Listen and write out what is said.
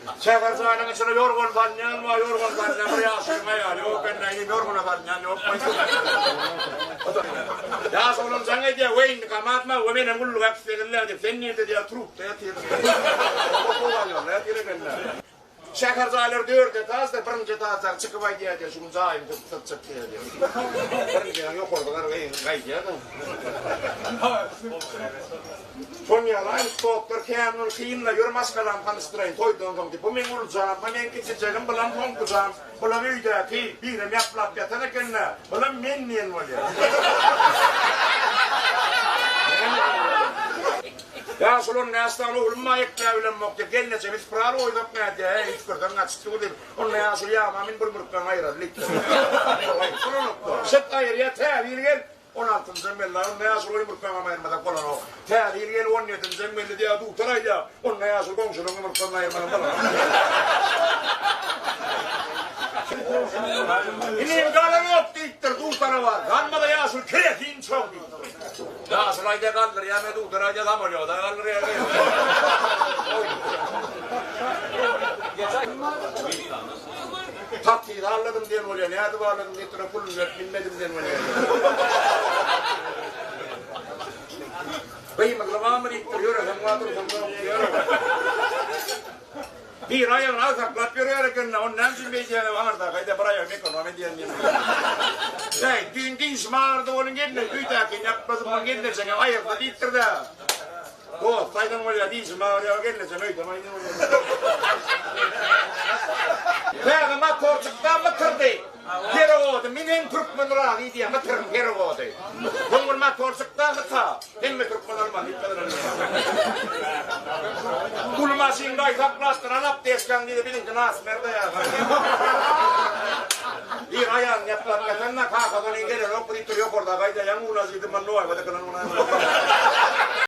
Şäher jaýynyň içine ýorgan salynýan bar, ýorgan salynýan bir ýaşulyň aýaly ýok eken, inim ýorgana salynýan ýok. Ýaşulam jaň edýär, Weý indi kamatma, we menem gulluga äkitseňizler diýip, sen nirde diýýär, trubda ýatyr. Okuw alýarlar ýatyr ekenler. Şäher jaýlary dört etažda, birinji etaždaky çykyp aýdýar diýýär, şu gün jaýymy söküp satjak diýýär diýýär. Birinjiniň ýokarda gaýdýar-da. Şon ýaly anekdotlar kän ol kynla ýör maşgalamy tanyşdyraýyn toýdan soň diýip bu meň ulujam bu meň kiçijegim bulam soňkujam bulam öýdäki birem ýaplap ýatan ekendä bulam men diýen bolýar. Ýaşuly on bäş sany oglum bar ekläbilemok diýip gelnejem ispraly goýsak nädýä äý üsgürseň gaçyp dur diýip onda ýaşuly ýama min bir mürkgäň aýraly diýipdir. Şyt aýyrýa täze ýyl gel On altynjam geldi, onda ýaşuly ýumurtgaňam aýyrmasak bolanok. Täze ýyl gelip on ýedinjem geldi diýýär, dutar aýdýar. Onda ýaşuly goňşularyň ýumurtgasyny aýyrmasaň bolanok. Inim galanok diýipdir, dutara bar. Galmasa ýaşuly keresin çog diýipdir. Ýaşuly aýdýar, galdyrýar, men dutar aýdýar, samolýoda galdyrýar diýýär. Takside alladym diýen bolýar, nädip alladym diýip duran puluny berip bilmedim diýen bolýar. Gymyldy barmy diýipdir, ýöresem bar, dursam ýok diýýär. Bir aýagyny agsaklap ýörýär eken-de, ony näme üçin beýdýäň diýip, aňyrdaky aýdýar, bir aýagym ekonom edýän diýen bolýar. Äý, düýn dişim agyrdy, onuň gelne, öýdäkini ýapmadym, muny gelnejeňem aýyrdy diýipdir-de. Dost aýdan bolýar dişim agyrýar gelnejem öýdem aýdan bolýar. Täze motor çykda mytyrdy. Perewody minen türkmen razy diýýär mytyryň perewody. Soň bir motor çykda hyta hemme türkmen almaly diýip gazanan. Uly maşyn gaý saklaşdyran apteçkaň diýdi biziňki nasmerde ýa. Bir aýagyny ýaplap ýatanda kakasy onuň gelenok diýip dur ýokarda gaýda ýaňy unažydy man noýba dykylan.